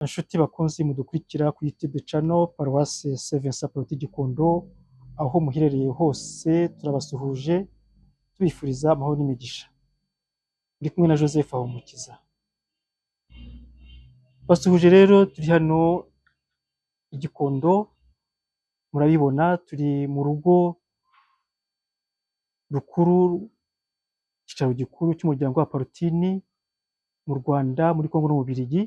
Inshuti bakunzi mudukurikira kuri YouTube channel Paroisse Saint Vincent Pallotti Gikondo, aho muherereye hose turabasuhuje, tubifuriza amahoro n'imigisha. Ndi kumwe na Joseph Habumukiza. Basuhuje rero, turi hano i Gikondo, murabibona turi mu rugo rukuru, icyicaro gikuru cy'umuryango wa Pallottini mu Rwanda, muri Kongo no mu Bubiligi,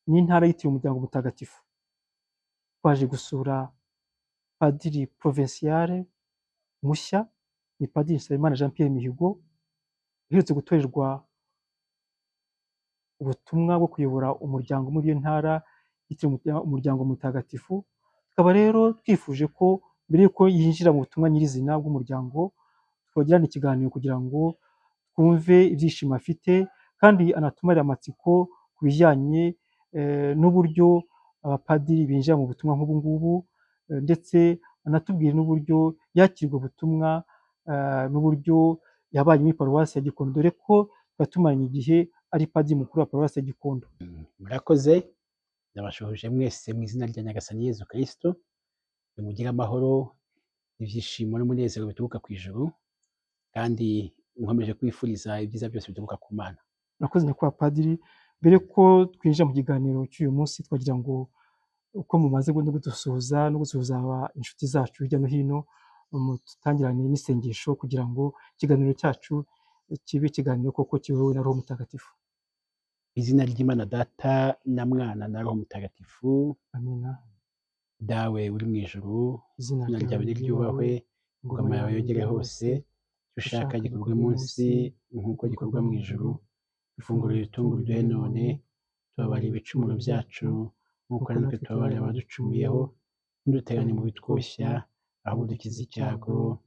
n'intara yitiriwe umuryango mutagatifu. Twaje gusura Padiri Provincial mushya, ni Padiri Nsabimana Jean Pierre Mihigo, uherutse gutorerwa ubutumwa bwo kuyobora umuryango muri iyo ntara yitiriwe umuryango mutagatifu. Tukaba rero twifuje ko mbere y'uko yinjira mu butumwa nyirizina bw'umuryango, twagirana ikiganiro kugira ngo twumve ibyishimo afite, kandi anatumarire amatsiko ku bijyanye n'uburyo abapadiri binjira mu butumwa nk'ubu ngubu, ndetse anatubwire n'uburyo yakirwa ubutumwa, n'uburyo yabaye muri paruwasi ya Gikondo, dore ko twari tumaranye igihe ari padiri mukuru wa paruwasi ya Gikondo. Murakoze, ndabashuhuje mwese mu izina rya Nyagasani Yezu Kristo. Nimugire amahoro, ibyishimo n'umunezero bituruka ku ijuru, kandi nkomeje kwifuriza ibyiza byose bituruka ku Mana. Murakoze nyakubahwa padiri. Mbere ko twinjira mu kiganiro cy'uyu munsi, twagira ngo uko mumaze no kudusuhuza no gusuhuza inshuti zacu hirya no hino, mutangirane n'isengesho kugira ngo ikiganiro cyacu kibe ikiganiro koko kiyobowe na Roho Mutagatifu. Izina ry'Imana Data na Mwana na Roho Mutagatifu. Amina. Dawe uri mu ijuru, izina izina ryawe niryubahwe, ingoma yawe yogere hose, icyo ushaka gikorwe munsi nk'uko gikorwa mu ijuru. Ifunguro ritunga uduhe none, tubabarire ibicumuro byacu nk'uko natwe tubabarira abaducumuyeho, ntiduterane mu bitwoshya, ahubwo dukize icyago.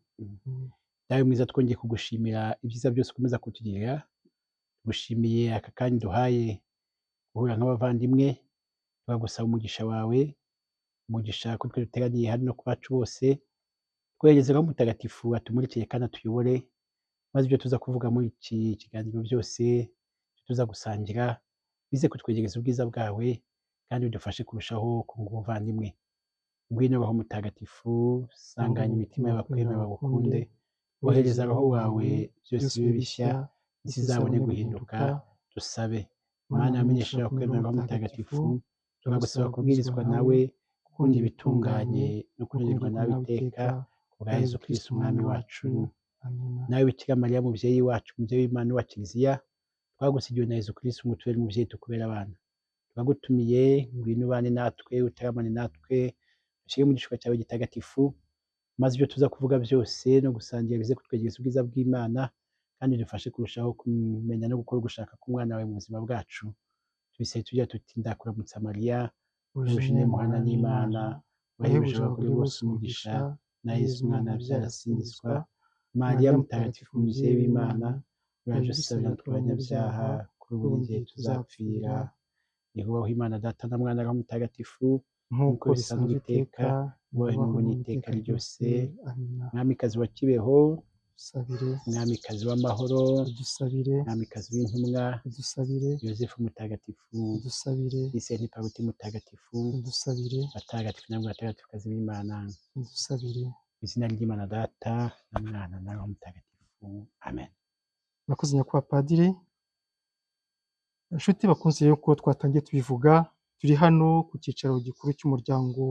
Dawe mwiza, twongeye kugushimira ibyiza byose ukomeza kutugirira. Tugushimiye aka kanya duhaye guhura nk'abavandimwe, turagusaba umugisha wawe, umugisha kuri twe duteraniye hano ku bacu bose. Twohereze Roho Mutagatifu atumurikire kandi atuyobore, maze ibyo tuza kuvuga muri iki kiganiro byose tuza gusangira bize kutwegereza ubwiza bwawe, kandi bidufashe kurushaho kunga ubuvandimwe. Ngwino Roho Mutagatifu, sanganya imitima y'abakwemera bagukunde, wohereza Roho wawe byose bibe bishya, isi izabone guhinduka. Dusabe. Mana wamenyesheje abakwemera Roho Mutagatifu, turagusaba kubwirizwa nawe, gukunda ibitunganye no kunogerwa nawe iteka, ku bwa Yezu Kristo Umwami wacu. Nawe Bikira Mariya mubyeyi wacu, umubyeyi w'Imana wa Kiliziya, twagusigiwe na Yezu Kristo ngo utubere umubyeyi tukubere abana. Turagutumiye, ngwino ubane natwe, utaramane natwe, ushyire mu gishuka cyawe gitagatifu, maze ibyo tuza kuvuga byose no gusangira bize kutwegereza ubwiza bw'Imana, kandi bidufashe kurushaho kumenya no gukora ugushaka k'umwana wawe mu buzima bwacu. Tubiseye tugira tuti: ndakuramutsa Mariya, wuje muhana n'Imana, wahebuje abagore bose umugisha, na Yezu umwana wabyara asingizwa. Mariya mutagatifu umubyeyi w'Imana, uraje usabira twe abanyabyaha, kuri ubu n'igihe tuzapfira. Nihubaho Imana Data na Mwana na Roho Mutagatifu, nk'uko bisanzwe iteka, ubahe n'ubu n'iteka ryose. Amina. Mwamikazi wa Kibeho, udusabire. Mwamikazi w'amahoro, udusabire. Mwamikazi w'intumwa, udusabire. Yozefu mutagatifu, udusabire. Visenti Pallotti mutagatifu, udusabire. Batagatifu namwe batagatifukazi b'Imana, udusabire. Izina ry'Imana Data na Mwana na Roho Mutagatifu. Amen. Murakoze nyakubahwa padiri. Inshuti bakunze rero, ko twatangiye tubivuga, turi hano ku cyicaro gikuru cy'umuryango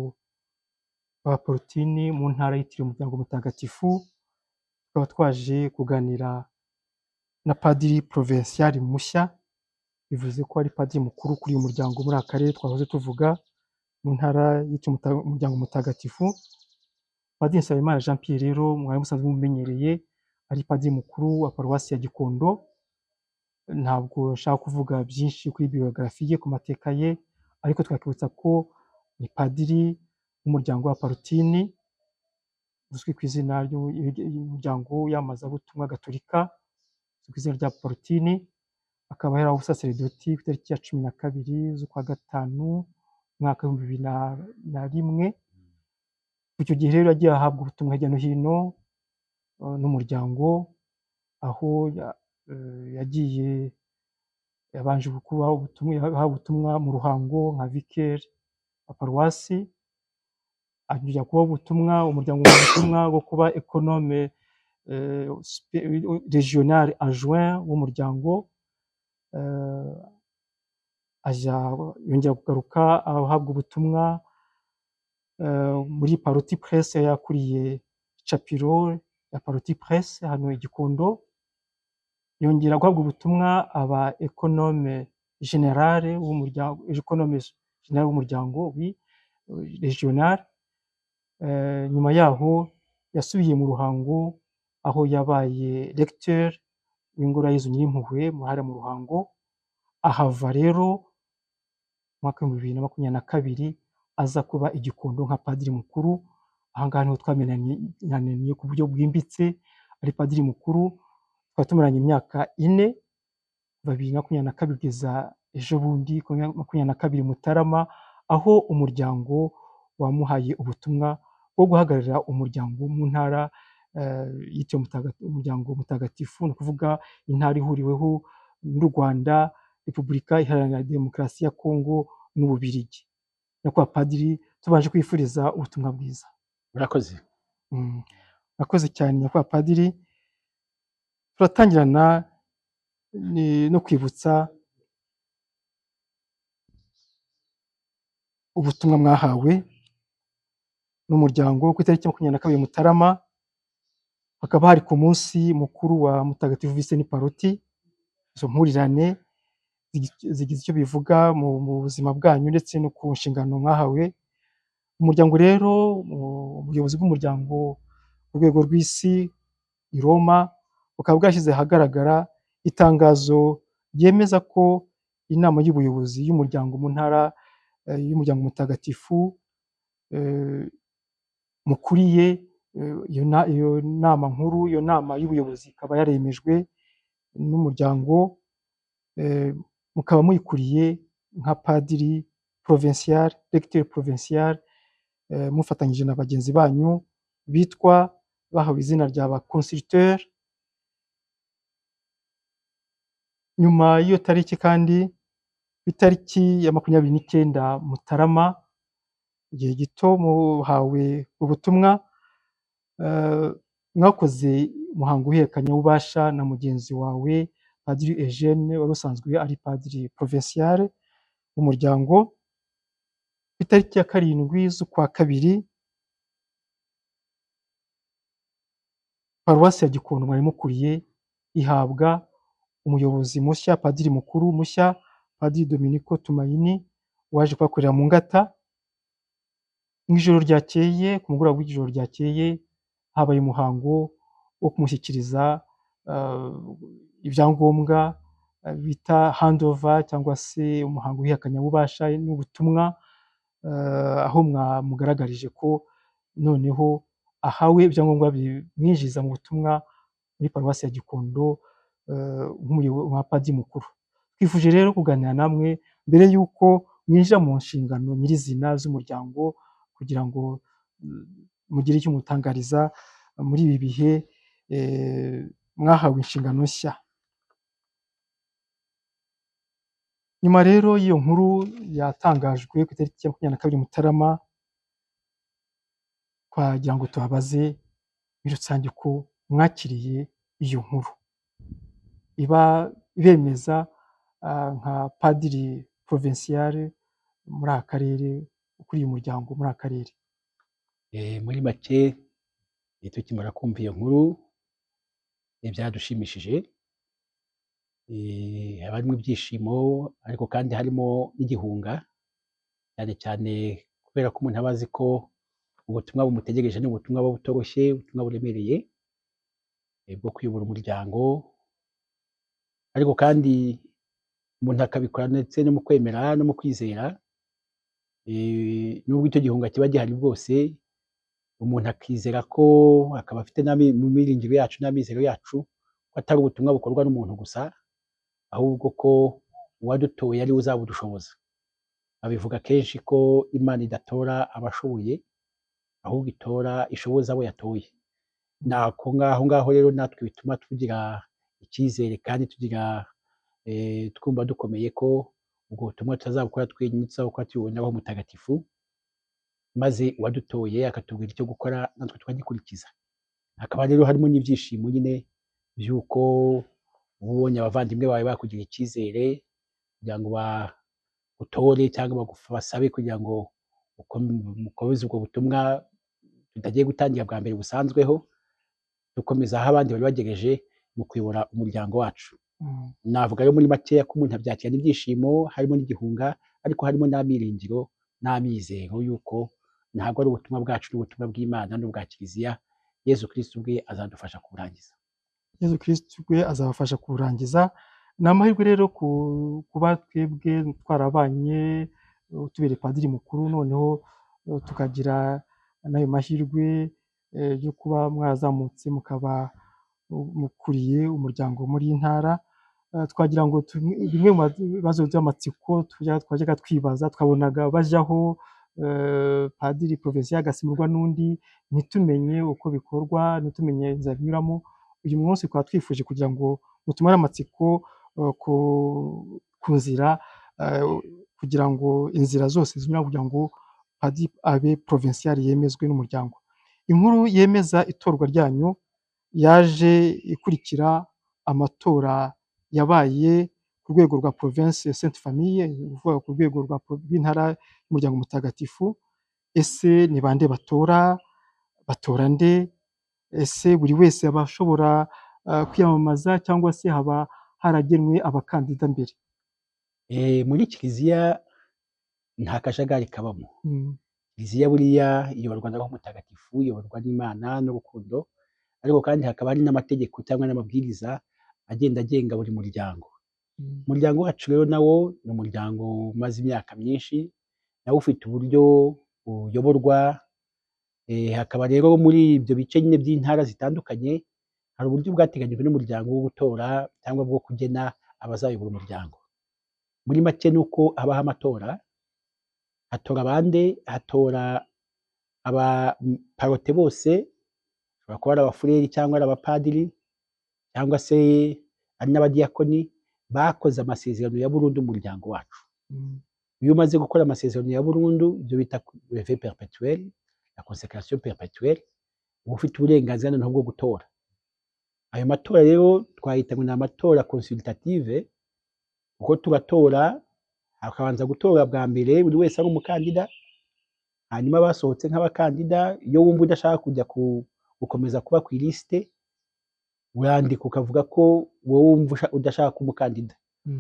wa Pallottini mu ntara yitiriwe umuryango mutagatifu, tukaba twaje kuganira na padiri Provincial mushya, bivuze ko ari padiri mukuru kuri uyu muryango muri aka karere twahoze tuvuga, mu ntara yitiriwe umuryango mutagatifu. Padiri Nsabimana Jean Pierre rero mwari musanzwe mumenyereye ari padiri mukuru wa paruwasi ya Gikondo. Ntabwo nshaka kuvuga byinshi kuri biogarafi ye, ku mateka ye, ariko twakibutsa ko ni padiri w'umuryango wa Pallottini, uzwi ku izina ry'umuryango w'iyamamazabutumwa gatolika, uzwi ku izina rya Pallottini, akaba yari umusaseridoti ku itariki ya 12 z'ukwa gatanu umwaka 2001. Icyo gihe rero yagiye ahabwa ubutumwa hirya no hino n'umuryango, aho yagiye Yabanje kuba ubutumwa, yahawe ubutumwa mu Ruhango nka vicaire wa paruwasi, ajya kuba ubutumwa umuryango mu butumwa bwo kuba econome regional adjoint w'umuryango, ajya yongera kugaruka ahabwa ubutumwa muri Pallotti Presse, yakuriye capiro ya Pallotti Presse hano i Gikondo, yongera guhabwa ubutumwa aba econome general w'umuryango, econome general w'umuryango regional. Nyuma yaho yasubiye mu Ruhango aho yabaye recteur w'Ingoro ya Yezu Nyirimpuhwe hariya mu Ruhango. Ahava rero mu mwaka w'ibihumbi bibiri na makumyabiri na kabiri aza kuba i Gikondo nka padiri mukuru. Aha ngaha niho twamenyaniye ku buryo bwimbitse, ari padiri mukuru. Twari tumaranye imyaka 4, kuva 2022 kugeza ejo bundi 2022 Mutarama, aho umuryango wamuhaye ubutumwa bwo guhagararira umuryango mu ntara yitiriwe umuryango mutagatifu, ni ukuvuga intara ihuriweho n'u Rwanda, Repubulika Iharanira Demokarasi ya Kongo n'Ububiligi. Nyakubahwa Padiri, tubanje kwifuriza ubutumwa bwiza. Murakoze. Murakoze cyane nyakubahwa Padiri. Turatangirana no kwibutsa ubutumwa mwahawe n'umuryango ku itariki 22 Mutarama, hakaba hari ku munsi mukuru wa Mutagatifu Visenti Pallotti. Izo mpurirane zigize icyo bivuga mu buzima bwanyu ndetse no ku nshingano mwahawe. Umuryango rero, ubuyobozi bw'umuryango ku rwego rw'isi i Roma, bukaba bwashyize ahagaragara itangazo ryemeza ko inama y'ubuyobozi y'umuryango mu ntara y'umuryango mutagatifu mukuriye, iyo nama nkuru, iyo nama y'ubuyobozi ikaba yaremejwe n'umuryango, mukaba muyikuriye nka padiri provincial, recteur provincial, mufatanyije na bagenzi banyu bitwa bahawe izina rya ba consulteur. Nyuma y'iyo tariki kandi, itariki ya 29 Mutarama, igihe gito muhawe ubutumwa, mwakoze umuhango w'ihererekanyabubasha na mugenzi wawe Padiri Eugene wari usanzwe ari padiri provincial w'umuryango. Itariki ya 7 z'ukwa kabiri, paruwasi ya Gikondo mwari mukuriye ihabwa umuyobozi mushya, padiri mukuru mushya, Padiri Dominico Tumaini, waje kuhakorera mu ngata. Mu ijoro ryakeye, ku mugoroba w'ijoro ryakeye, habaye umuhango wo kumushyikiriza ibyangombwa bita handover cyangwa se umuhango w'ihererekanyabubasha n'ubutumwa, aho mwamugaragarije ko noneho ahawe ibyangombwa bimwinjiza mu butumwa muri paruwasi ya Gikondo nka padiri mukuru. Twifuje rero kuganira namwe mbere y'uko mwinjira mu nshingano nyirizina z'umuryango, kugira ngo mugire icyo mutangariza muri ibi bihe mwahawe inshingano nshya. Nyuma rero y'iyo nkuru yatangajwe ku itariki ya 22 Mutarama, twagira ngo tubabaze muri rusange ko mwakiriye iyo nkuru iba ibemeza nka padiri provincial muri aka karere, ukuriye umuryango muri aka karere. Muri make tukimara kumva iyo nkuru byadushimishije, haba harimo ibyishimo ariko kandi harimo n'igihunga, cyane cyane kubera ko umuntu aba azi ko ubutumwa bumutegereje ni ubutumwa buba butoroshye, ubutumwa buremereye bwo kuyobora umuryango, ariko kandi umuntu akabikora ndetse no mu kwemera no mu kwizera. Nubwo icyo gihunga kiba gihari bwose, umuntu akizera ko akaba afite mu miringiro yacu n'amizero yacu ko atari ubutumwa bukorwa n'umuntu gusa, ahubwo ko uwadutoye ari we uzabudushoboza. Babivuga kenshi ko Imana idatora abashoboye, ahubwo itora ishoboza abo yatoye. Nako ngaho ngaho rero natwe bituma tugira icyizere kandi tugira Twumva dukomeye ko ubwo butumwa tutazabukora twenyine, tuzabukora tuyobowe na Roho Mutagatifu, maze uwadutoye akatubwira icyo gukora natwe tukagikurikiza. Hakaba rero harimo n'ibyishimo nyine by'uko uba ubonye abavandimwe bawe bakugira icyizere kugira ngo bagutore cyangwa basabe kugira ngo mukomeze ubwo butumwa tutagiye gutangira bwa mbere busanzweho, dukomeza aho abandi bari bagejeje mu kuyobora umuryango wacu. Navuga rero muri makeya ko umuntu abyakirana ibyishimo, harimo n'igihunga, ariko harimo n'amiringiro n'amizero y'uko ntabwo ari ubutumwa bwacu, n'ubutumwa bw'Imana n'ubwa Kiliziya. Yezu Kristu ubwe azadufasha kuburangiza. Yezu Kristu ubwe azabafasha kuburangiza. Ni amahirwe rero kuba twebwe twarabanye tubereye padiri mukuru, noneho tukagira n'ayo mahirwe yo kuba mwarazamutse mukaba mukuriye umuryango muri iyi ntara. Twagira ngo bimwe mu bibazo by'amatsiko twajyaga twibaza, twabonaga bajyaho padiri provincial agasimburwa n'undi, ntitumenye uko bikorwa, ntitumenye inzira binyuramo. Uyu munsi twaba twifuje kugira ngo mutumare amatsiko ku nzira, kugira ngo inzira zose zinyura kugira ngo padiri abe provincial yemezwe n'umuryango. Inkuru yemeza itorwa ryanyu yaje ikurikira amatora yabaye ku rwego rwa province Sainte Famille, ni ukuvuga ku rwego rw'intara y'umuryango mutagatifu. Ese ni bande batora? Batora nde? Ese buri wese aba ashobora kwiyamamaza cyangwa se haba haragenwe abakandida mbere? Muri Kiliziya nta kajagari kabamo. Kiliziya buriya iyoborwa na Roho Mutagatifu, iyoborwa n'Imana n'urukundo, ariko kandi hakaba hari n'amategeko cyangwa n'amabwiriza agenda agenga buri muryango. Umuryango wacu rero nawo ni umuryango umaze imyaka myinshi, nawo ufite uburyo uyoborwa. Hakaba rero muri ibyo bice nyine by'intara zitandukanye hari uburyo bwateganyijwe n'umuryango wo gutora cyangwa bwo kugena abazayobora umuryango. Muri make ni uko habaho amatora, hatora abande, hatora abaparote bose, bashobora kuba ari abafureri cyangwa ari abapadiri cyangwa se ari n'abadiyakoni bakoze amasezerano ya burundu mu muryango wacu. Iyo umaze gukora amasezerano ya burundu, ibyo bita levée perpétuelle, la consécration perpétuelle, uba ufite uburenganzira noneho bwo gutora. Ayo matora rero twayita ngo ni amatora consultative, kuko turatora, hakabanza gutora bwa mbere buri wese ari umukandida, hanyuma basohotse nk'abakandida, iyo wumva udashaka kujya gukomeza kuba ku ilisite, urandika ukavuga ko wowe wumva udashaka kuba umukandida,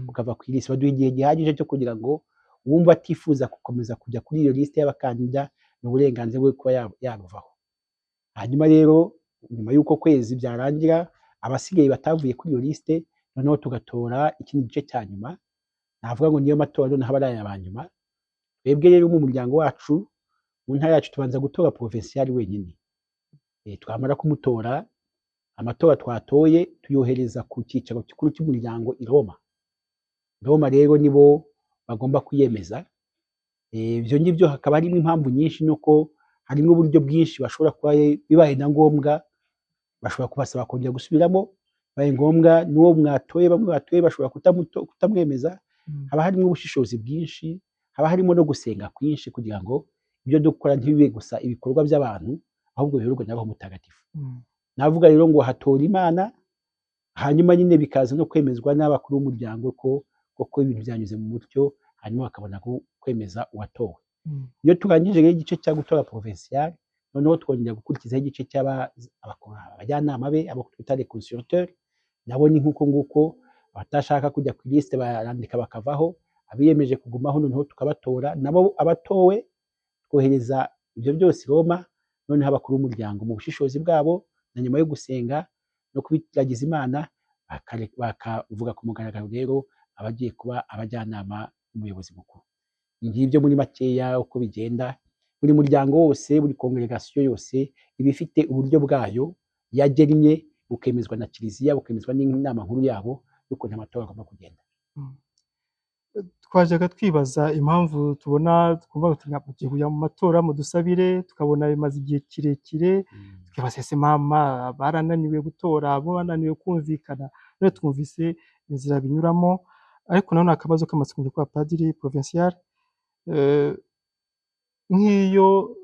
ukava ku ilisite. Baduha igihe gihagije cyo kugira ngo uwumva atifuza gukomeza kujya kuri iyo lisite y'abakandida, ni uburenganzira bwe kuba yabuvaho. Hanyuma rero nyuma y'uko kwezi byarangira, abasigaye batavuye kuri iyo lisite, noneho tugatora ikindi gice cya nyuma, navuga ngo niyo matora noneho aba ari aya nyuma. Twebwe rero mu muryango wacu, mu ntara yacu, tubanza gutora provincial wenyine. Twamara kumutora, amatora twatoye tuyohereza ku cyicaro gikuru cy'umuryango i Roma. Roma rero nibo bagomba kuyemeza. Ibyo ngibyo hakaba harimo impamvu nyinshi, nuko harimo uburyo bwinshi bashobora kuba, bibaye na ngombwa bashobora kubasaba kongera gusubiramo, bibaye ngombwa n'uwo mwatoye, bamwe batoye bashobora kutamwemeza. Haba harimo ubushishozi bwinshi, haba harimo no gusenga kwinshi kugira ngo ibyo dukora ntibibe gusa ibikorwa by'abantu, ahubwo biyoborwe na Roho Mutagatifu. Navuga rero ngo hatora Imana, hanyuma nyine bikaza no kwemezwa n'abakuru b'umuryango ko koko ibintu byanyuze mu mucyo, hanyuma bakabona kwemeza uwatowe. Iyo turangije rero igice cya gutora provincial, noneho twongera gukurikizaho igice cy'abajyanama be, abo twita les consulteurs, nabo ni nk'uko nguko, abatashaka kujya ku lisite barandika bakavaho, abiyemeje kugumaho noneho tukabatora, nabo abatowe twohereza ibyo byose i Roma, noneho abakuru b'umuryango mu bushishozi bwabo na nyuma yo gusenga no kubiragiza Imana bakavuga ku mugaragaro rero abagiye kuba abajyanama n'umuyobozi mukuru. Ngibyo muri makeya uko bigenda. Buri muryango wose, buri congregation yose iba ifite uburyo bwayo yagennye, bukemezwa na Kiliziya, bukemezwa n'inama nkuru yabo y'ukuntu amatora agomba kugenda. Twajyaga twibaza impamvu tubona twumva tugiye kujya mu matora mudusabire, tukabona bimaze igihe kirekire, tukibaza ese mama barananiwe gutora, bo bananiwe kumvikana, none twumvise inzira binyuramo. Ariko nanone akabazo k'amatsiko njye kwa padiri provincial, nk'iyo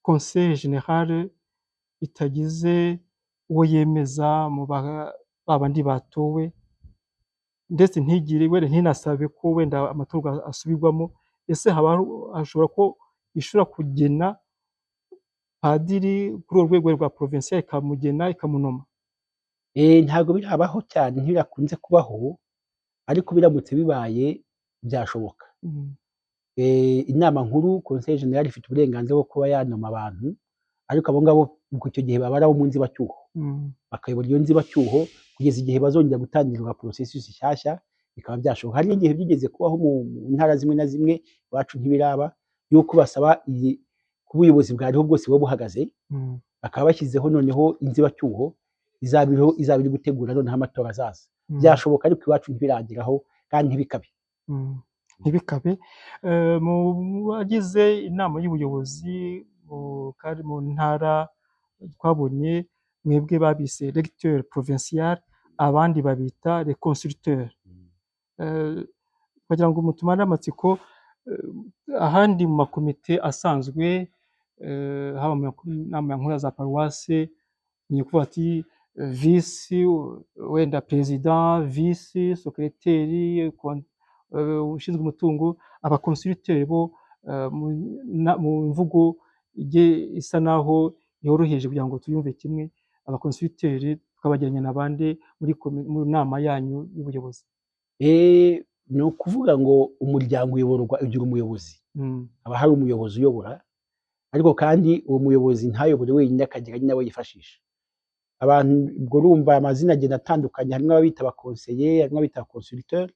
conseil général itagize uwo yemeza mu ba bandi batowe, ndetse ntigire wenda ntinasabe ko wenda amatorwa asubirwamo, ese haba hashobora ko ishobora kugena padiri kuri urwo rwego rwa provincial ikamugena ikamunoma? Ntabwo birabaho cyane, ntibirakunze kubaho, ariko biramutse bibaye byashoboka. Inama nkuru conseil général ifite uburenganzira bwo kuba yanoma abantu, ariko abo ngabo ubwo icyo gihe baba ari abo mu nzibacyuho, bakayobora iyo nzibacyuho kugeza igihe bazongera gutangirwa processus nshyashya, bikaba byashoboka. Hari n'igihe byigeze kubaho mu ntara zimwe na zimwe, iwacu ntibiraba, yuko basaba kuba ubuyobozi bwariho bwose buba buhagaze, bakaba bashyizeho noneho inzibacyuho izaba iri gutegura noneho amatora azaza. Byashoboka, ariko iwacu ntibirageraho kandi ntibikabe. Ntibikabe. Mu bagize inama y'ubuyobozi kandi mu ntara twabonye mwebwe babise recteur provincial, abandi babita les consulteurs. Kugira ngo mutumare amatsiko, ahandi mu makomite asanzwe, haba mu nama nkuru za paruwase, ni ukuvuga ati vice wenda président, vice secrétaire, ushinzwe umutungo. Abaconsulteurs bo mu mvugo isa naho yoroheje kugira ngo tuyumve kimwe, abaconsulteurs twabagereranya na bande muri mu nama yanyu y'ubuyobozi? Ni ukuvuga ngo umuryango uyoborwa, ugira umuyobozi, haba hari umuyobozi uyobora, ariko kandi uwo muyobozi ntayobore wenyine, akagira n'abo yifashisha. Abantu ubwo urumva amazina agenda atandukanye, harimo ababita abaconseillers, harimo ababita abaconsulteurs.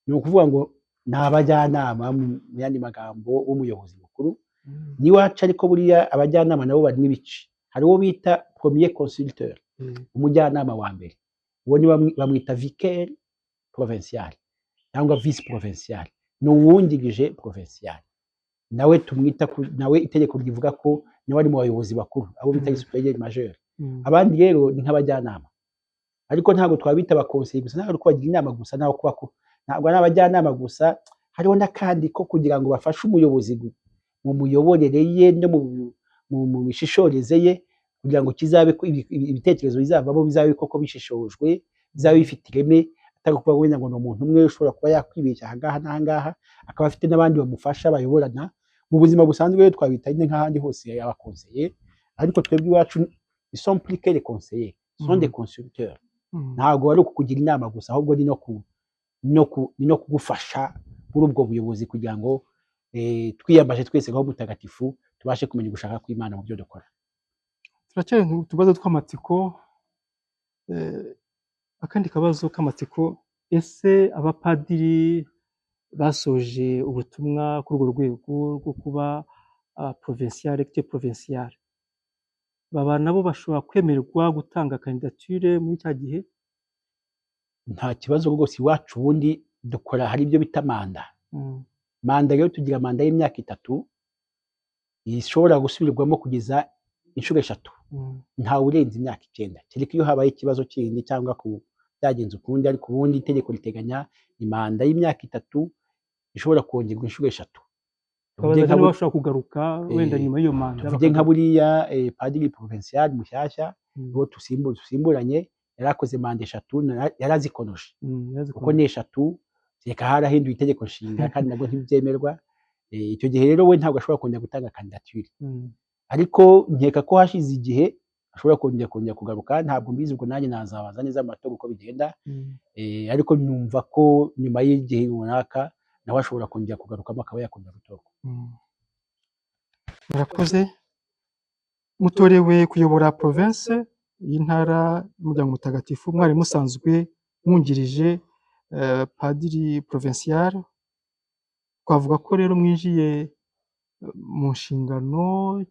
Ni ukuvuga ngo ni abajyanama mu yandi magambo b'umuyobozi mukuru. N'iwacu ariko buriya abajyanama nabo barimo ibice. Hari uwo bita premier consulteur, umujyanama wa mbere, uwo ni bamwita vicaire provincial cyangwa vice provincial, ni uwungirije provincial. Nawe tumwita nawe itegeko rivuga ko nawe ari mu bayobozi bakuru, abo bita supérieur majeur. Abandi rero ni nk'abajyanama, ariko ntabwo twabita abaconseillers gusa, ntabwo ari kubagira inama gusa, ntabwo kuba ntabwo ari abajyanama gusa, hariho n'akandi ko kugira ngo bafashe umuyobozi mu miyoborere ye no mu mishishoreze ye, kugira ngo kizabe ko ibitekerezo bizavamo bizabe koko bishishojwe, bizabe bifite ireme, atari ukuvuga wenda ngo ni umuntu umwe ushobora kuba yakwibeshya aha ngaha n'aha ngaha, akaba afite n'abandi bamufasha bayoborana. Mu buzima busanzwe rero twabita nyine nk'ahandi hose abaconseillers, ariko twebwe iwacu ils sont plus que les conseillers, sont des consulteurs. Ntabwo ari ukukugira inama gusa, ahubwo ni no kugufasha muri ubwo buyobozi, kugira ngo twiyambaje twese nka mutagatifu tubashe kumenya ugushaka kw'Imana mu byo dukora. Turacyari mu tubazo tw'amatsiko. Akandi kabazo k'amatsiko: ese abapadiri basoje ubutumwa kuri urwo rwego rwo kuba provincial, recteur provincial, baba nabo bashobora kwemererwa gutanga candidature muri cya gihe? Nta kibazo rwose. Iwacu ubundi dukora, hari ibyo bita manda. Manda rero, tugira manda y'imyaka 3 ishobora gusubirwamo kugeza inshuro 3. Ntawe urenza imyaka 9, kereka iyo habaye ikibazo kindi cyangwa ku byagenze ukundi, ariko ubundi itegeko riteganya imanda y'imyaka 3 ishobora kongerwa inshuro 3. Tuvuge Twabazaga nka niba bashobora kugaruka wenda nyuma y'iyo manda tuvuge nka bakagaruka. Buriya padiri provincial mushyashya, uwo dusimburanye, yari akoze manda 3, yarazikonoje, Yarazikonoje. Kuko ni 3, reka harahinduye itegeko nshinga kandi nabwo ntibyemerwa. Icyo gihe rero we ntabwo ashobora kongera gutanga kandidatire, ariko nkeka ko hashize igihe ashobora kongera kugaruka. Ntabwo mbizi, ubwo nanjye nazabaza neza mu matora uko bigenda. Ariko numva ko nyuma y'igihe runaka nawe ashobora kongera kugarukamo, akaba yakongera gutorwa. Murakoze. Mutorewe kuyobora province y'intara y'umuryango mutagatifu, mwari musanzwe mwungirije padiri provincial. Twavuga ko rero mwinjiye mu nshingano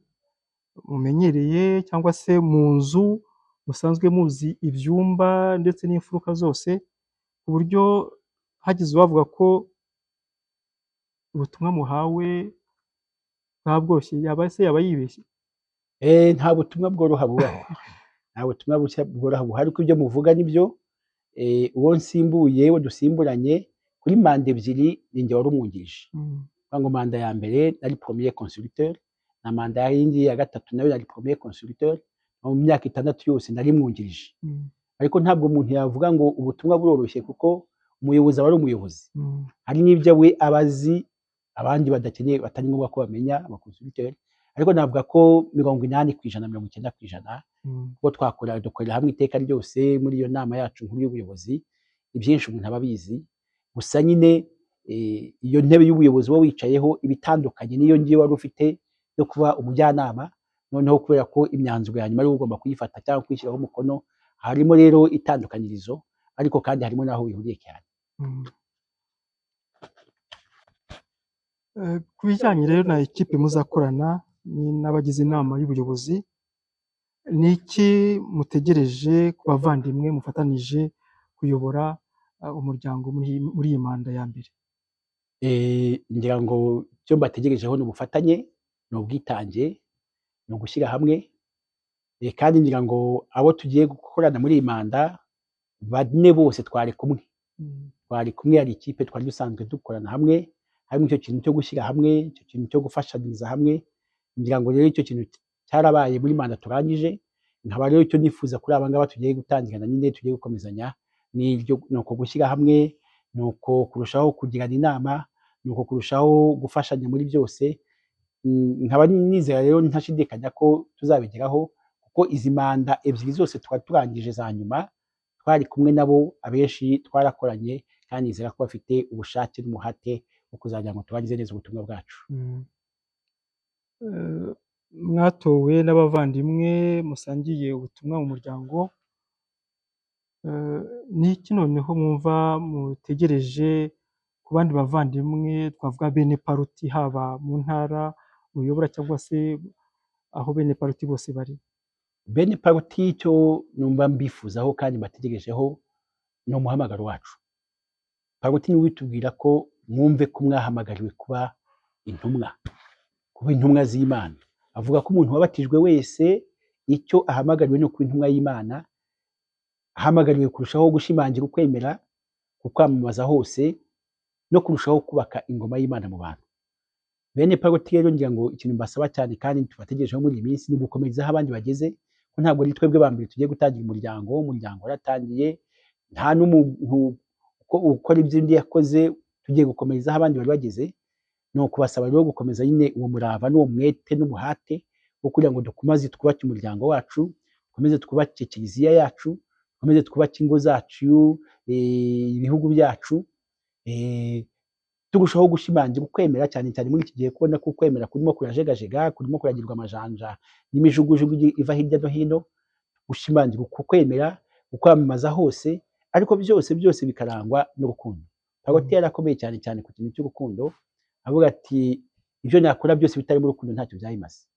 mumenyereye, cyangwa se mu nzu musanzwe muzi ibyumba ndetse n'imfuruka zose, ku buryo hagize uwavuga ko ubutumwa muhawe bwaba bworoshye, yaba se yaba yibeshye? Nta butumwa bworoha bubaho, nta butumwa bushya bworoha buhari, ariko ibyo muvuga nibyo. Uwo nsimbuye, uwo dusimburanye kuri manda ebyiri, ni njye wari umwungirije. Kuvuga ngo manda ya mbere nari premier consulteur, na manda yindi ya gatatu nayo nari premier consulteur. Mu myaka 6 yose nari mwungirije. Ariko ntabwo umuntu yavuga ngo ubutumwa buroroshye, kuko umuyobozi aba ari umuyobozi. Hari n'ibyo we aba azi abandi badakeneye, batari ngombwa ko bamenya, abaconsulteur. Ariko navuga ko 80%, 90%, kuko dukorera hamwe iteka ryose muri iyo nama yacu nkuru y'ubuyobozi, ibyinshi umuntu aba abizi. Gusa nyine iyo ntebe y'ubuyobozi uba wicayeho iba itandukanye n'iyo ngiyo wari ufite yo kuba umujyanama. Noneho kubera ko imyanzuro ya nyuma ari ugomba kuyifata cyangwa kuyishyiraho umukono, harimo rero itandukanyirizo, ariko kandi harimo n'aho bihuriye cyane. Ku bijyanye rero na ekipe muzakorana n'abagize inama y'ubuyobozi, ni iki mutegereje ku bavandimwe mufatanije kuyobora umuryango muri iyi manda ya mbere? Ngira ngo icyo mbategerejeho ni ubufatanye, ni ubwitange, ni ugushyira hamwe. Kandi ngira ngo abo tugiye gukorana muri iyi manda bane bose twari kumwe. Twari kumwe, hari ikipe twari dusanzwe dukorana hamwe, harimo icyo kintu cyo gushyira hamwe, icyo kintu cyo gufashanyiriza hamwe. Ngira ngo rero icyo kintu cyarabaye muri manda turangije. Nkaba rero icyo nifuza kuri aba ngaba tugiye gutangirana nyine, tugiye gukomezanya, ni uko gushyira hamwe, ni uko kurushaho kugirana inama, ni uko kurushaho gufashanya muri byose. Nkaba nizera rero ntashidikanya ko tuzabigeraho, kuko izi manda ebyiri zose twari turangije za nyuma twari kumwe nabo, abenshi twarakoranye, kandi nizera ko bafite ubushake n'umuhate wo kuzagira ngo turangize neza ubutumwa bwacu. Mwatowe n'abavandimwe musangiye ubutumwa mu muryango, ni iki noneho mwumva mutegereje ku bandi bavandimwe, twavuga bene Pallotti, haba mu ntara muyobora cyangwa se aho bene Pallotti bose bari? Bene Pallotti icyo numva mbifuzaho kandi mbategerejeho ni umuhamagaro wacu. Pallotti niwe witubwira ko mwumve ko mwahamagariwe kuba intumwa, kuba intumwa z'Imana. Avuga ko umuntu wabatijwe wese icyo ahamagariwe ni ukuba intumwa y'Imana, ahamagariwe kurushaho gushimangira ukwemera, kukwamamaza hose, no kurushaho kubaka ingoma y'Imana mu bantu. Bene Pallotti rero ngira ngo ikintu mbasaba cyane kandi tubategerejeho muri iyi minsi ni ugukomereza aho abandi bageze, ko ntabwo ari twebwe ba mbere tugiye gutangira umuryango. Umuryango waratangiye, nta n'umuntu ukora ibyo undi yakoze, tugiye gukomereza aho abandi bari bageze. Ni ukubasaba rero gukomeza nyine uwo murava n'uwo mwete n'umuhate wo kugira ngo dukomeze twubake umuryango wacu, dukomeze twubake kiliziya yacu, dukomeze twubake ingo zacu, ibihugu byacu, turushaho gushimangira ukwemera, cyane cyane muri iki gihe kubona ko ukwemera kurimo kurajegajega, kurimo kuragirwa amajanja n'imijugujugu iva hirya no hino. Gushimangira uku kwemera, ukwamamaza hose, ariko byose byose bikarangwa n'urukundo. Pallotti yarakomeye cyane cyane ku kintu cy'urukundo, avuga ati ibyo nakora byose bitarimo urukundo ntacyo byayimaze.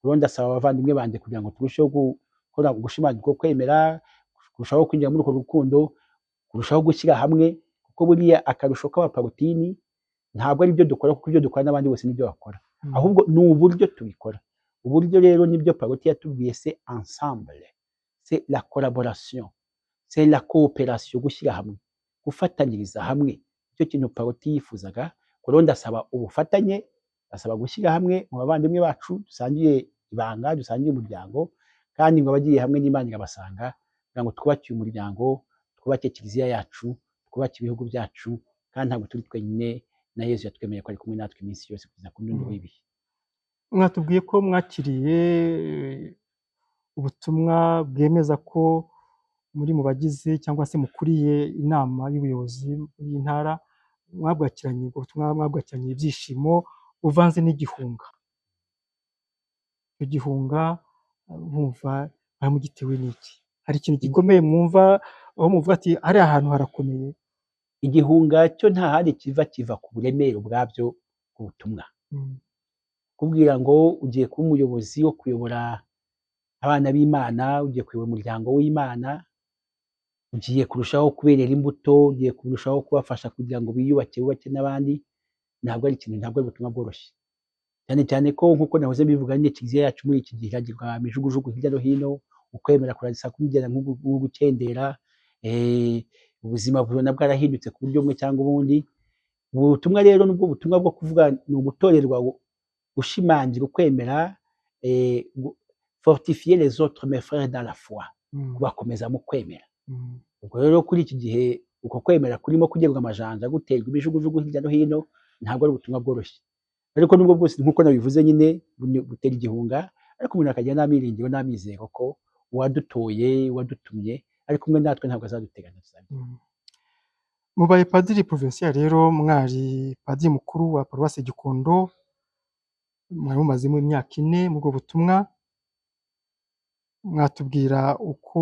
Rero ndasaba abavandimwe banjye kugira ngo turusheho gukora gushimangira uko kwemera, kurushaho kwinjira muri urwo rukundo, kurushaho gushyira hamwe, kuko buriya akarusho k'abapalotini ntabwo ari ibyo dukora, kuko ibyo dukora n'abandi bose nibyo bakora, ahubwo ni uburyo tubikora. Uburyo rero nibyo Pallotti yatubwiye, c'est ensemble, c'est la collaboration, c'est la coopération, gushyira hamwe, gufatanyiriza hamwe. Icyo kintu Pallotti yifuzaga. Rero ndasaba ubufatanye, ndasaba gushyira hamwe mu bavandimwe bacu dusangiye ibanga, dusangiye umuryango, kandi ngo abagiye hamwe n'Imana irabasanga, kugira ngo twubake uyu muryango, twubake kiliziya yacu, twubake ibihugu byacu, kandi ntabwo turi twenyine, na Yezu yatwemereye ko ari kumwe natwe iminsi yose kugeza ku ndunduro y'ibihe. Mwatubwiye ko mwakiriye ubutumwa bwemeza ko muri mu bagize cyangwa se mukuriye inama y'ubuyobozi y'intara, mwabwakiranye ubwo butumwa, mwabwakiranye ibyishimo buvanze n'igihunga. Icyo gihunga mwumva mugitewe n'iki? Hari ikintu gikomeye mwumva aho muvuga ati hariya hantu harakomeye? Igihunga cyo nta handi kiva, kiva ku buremere ubwabyo bw'ubutumwa. Kubwira ngo ugiye kuba umuyobozi wo kuyobora abana b'Imana, ugiye kuyobora umuryango w'Imana, ugiye kurushaho kuberera imbuto, ugiye kurushaho kubafasha kugira ngo biyubake, bubake n'abandi, ntabwo ari ikintu, ntabwo ari ubutumwa bworoshye. Cyane cyane ko nk'uko nahoze mbivuga nyine, kiliziya yacu muri iki gihe iragirwa imijugujugu hirya no hino, ukwemera kurasa kumugera nk'ugukendera, Ubuzima bubona bwarahindutse ku buryo bumwe cyangwa ubundi. Ubu butumwa rero nubwo butumwa bwo kuvuga ni ugutorerwa gushimangira ukwemera, fortifier les autres mes frères dans la foi, kubakomeza mu kwemera. Ubwo rero kuri iki gihe uko kwemera kurimo kugerwa amajanja, guterwa imijugujugu hirya no hino, ntabwo ari ubutumwa bworoshye. Ariko nubwo bwose nk'uko nabivuze nyine butera igihunga, ariko umuntu akagira n'amiringiro n'amizero ko uwadutoye, uwadutumye ari kumwe natwe, ntabwo azaduteganya tuzabigeraho. Mubaye padiri provincial rero, mwari padiri mukuru wa paruwasi Gikondo, mwari mumazemo imyaka 4 muri ubwo butumwa. Mwatubwira uko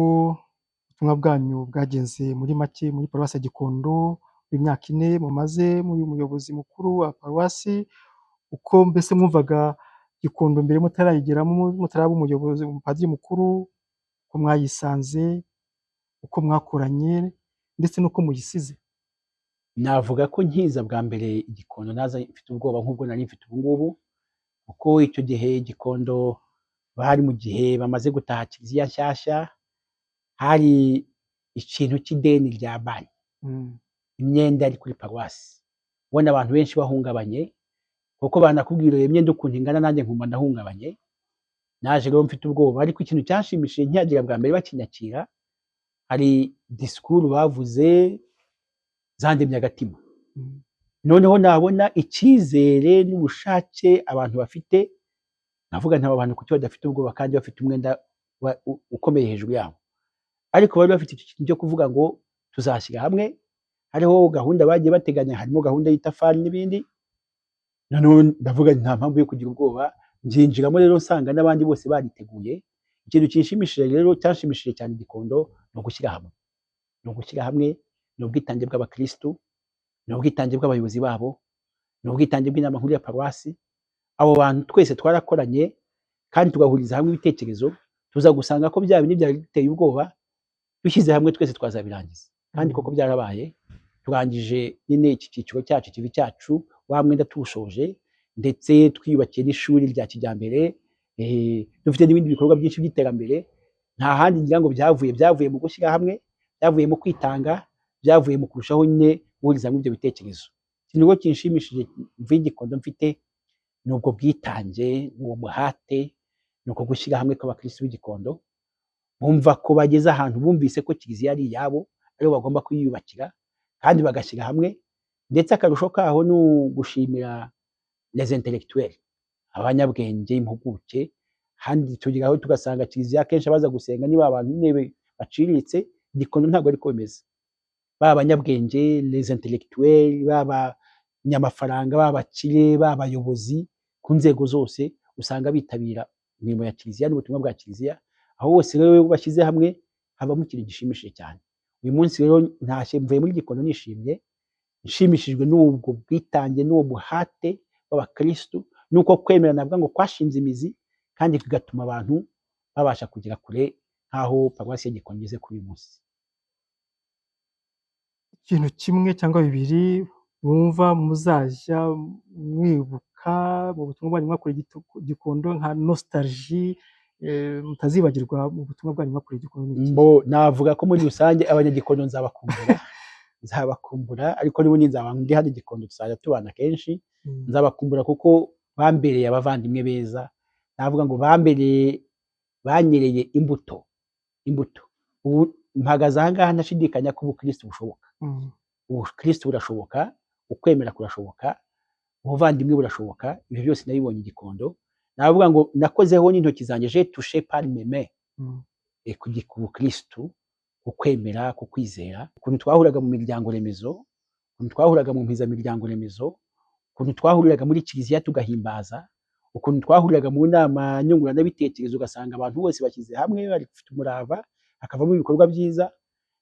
ubutumwa bwanyu bwagenze muri make muri paruwasi Gikondo, imyaka 4 mumaze muri umuyobozi mukuru wa paruwasi, uko mbese mwumvaga Gikondo mbere mutarayigeramo, mutaraba umuyobozi padiri mukuru, uko mwayisanze, uko mwakoranye ndetse n'uko muyisize. Navuga ko nkiza bwa mbere Gikondo naza mfite ubwoba nk'ubwo nari mfite ubu ngubu, kuko icyo gihe Gikondo bari mu gihe bamaze gutaha kiliziya nshyashya, hari ikintu cy'ideni rya banki, imyenda yari kuri paruwasi, ubona abantu benshi bahungabanye, kuko banakubwira iyo myenda ukuntu ingana, nanjye nkumva ndahungabanye. Naje rero mfite ubwoba, ariko ikintu cyanshimishije nkihagera bwa mbere bakinyakira, hari disikuru bavuze zandemye agatima. Noneho nabona icyizere n'ubushake abantu bafite, navuga nti aba bantu kuki badafite ubwoba kandi bafite umwenda ukomeye hejuru yabo. Ariko bari bafite icyo kintu cyo kuvuga ngo tuzashyira hamwe, hariho gahunda bagiye bateganya, harimo gahunda y'itafari n'ibindi. Noneho ndavuga nti nta mpamvu yo kugira ubwoba, nbyinjiramo rero nsanga n'abandi bose bariteguye. Ikintu kinshimishije rero, cyanshimishije cyane Gikondo, ni ugushyira hamwe. Ni ugushyira hamwe, ni ubwitange bw'abakristu, ni ubwitange bw'abayobozi babo, ni ubwitange bw'inama nkuru ya paruwasi. Abo bantu twese twarakoranye kandi tugahuriza hamwe ibitekerezo, tuza gusanga ko bya bindi byari biteye ubwoba, dushyize hamwe twese twazabirangiza. Kandi koko byarabaye, turangije nyine iki cyiciro cyacu, ikivi cyacu, wa mwenda tuwushoje, ndetse twiyubakiye n'ishuri rya kijyambere, dufite n'ibindi bikorwa byinshi by'iterambere. Nta handi ngira ngo byavuye mu gushyira hamwe, byavuye mu kwitanga, byavuye mu kurushaho nyine guhuriza hamwe ibyo bitekerezo. Ikintu rero kinshimishije mvuye Gikondo mfite ni ubwo bwitange, ni uwo muhate, ni uko gushyira hamwe kw'abakristu b'Igikondo, bumva ko bageze ahantu bumvise ko kiliziya ari iyabo, aribo bagomba kuyiyubakira, kandi bagashyira hamwe. Ndetse akarusho kaho ni ugushimira les intellectuels, abanyabwenge, impuguke. Handi tugeraho tugasanga kiliziya kenshi abaza gusenga niba abantu nyine baciriritse, Gikondo ntabwo ariko bimeze. Baba abanyabwenge, les intellectuels, baba nyamafaranga, baba abakire, baba abayobozi ku nzego zose, usanga bitabira imirimo ya kiliziya n'ubutumwa bwa kiliziya. Aho hose rero bashyize hamwe habamo ikintu gishimishije cyane. Uyu munsi rero ntashye mvuye muri Gikondo nishimye, nshimishijwe n'ubwo bwitange n'uwo muhate w'abakristu, n'uko kwemera navuga ngo kwashinze imizi kandi bigatuma abantu babasha kugera kure nk'aho paruwasi ya Gikondo igeze kuri uyu munsi. Ikintu kimwe cyangwa bibiri wumva muzajya mwibuka mu butumwa bwanyu mwakoreye Gikondo nka nostalgie, mutazibagirwa mu butumwa bwanyu mwakoreye Gikondo ni iki? Navuga ko muri rusange abanyagikondo nzabakumbura, nzabakumbura, ariko n'ubundi nzaba ndi hano Gikondo tuzajya tubana kenshi. Nzabakumbura kuko bambereye abavandimwe beza, navuga ngo banyereye imbuto, imbuto. Ubu mpagaze aha ngaha ntashidikanya ko ubukristu bushoboka. Ubukristu burashoboka, ukwemera kurashoboka, ubuvandimwe burashoboka, ibyo byose nabibonye i Gikondo. Navuga ngo nakozeho n'intoki zanjye, j'ai touché par mes mains ku bukristu, ku kwemera, ku kwizera. Ukuntu twahuraga mu miryango remezo, ukuntu twahuraga mu mpizamiryango remezo, ukuntu twahuriraga muri kiliziya tugahimbaza, ukuntu twahuriraga mu nama nyunguranabitekerezo, ugasanga abantu bose bashyize hamwe bafite umurava, hakavamo ibikorwa byiza.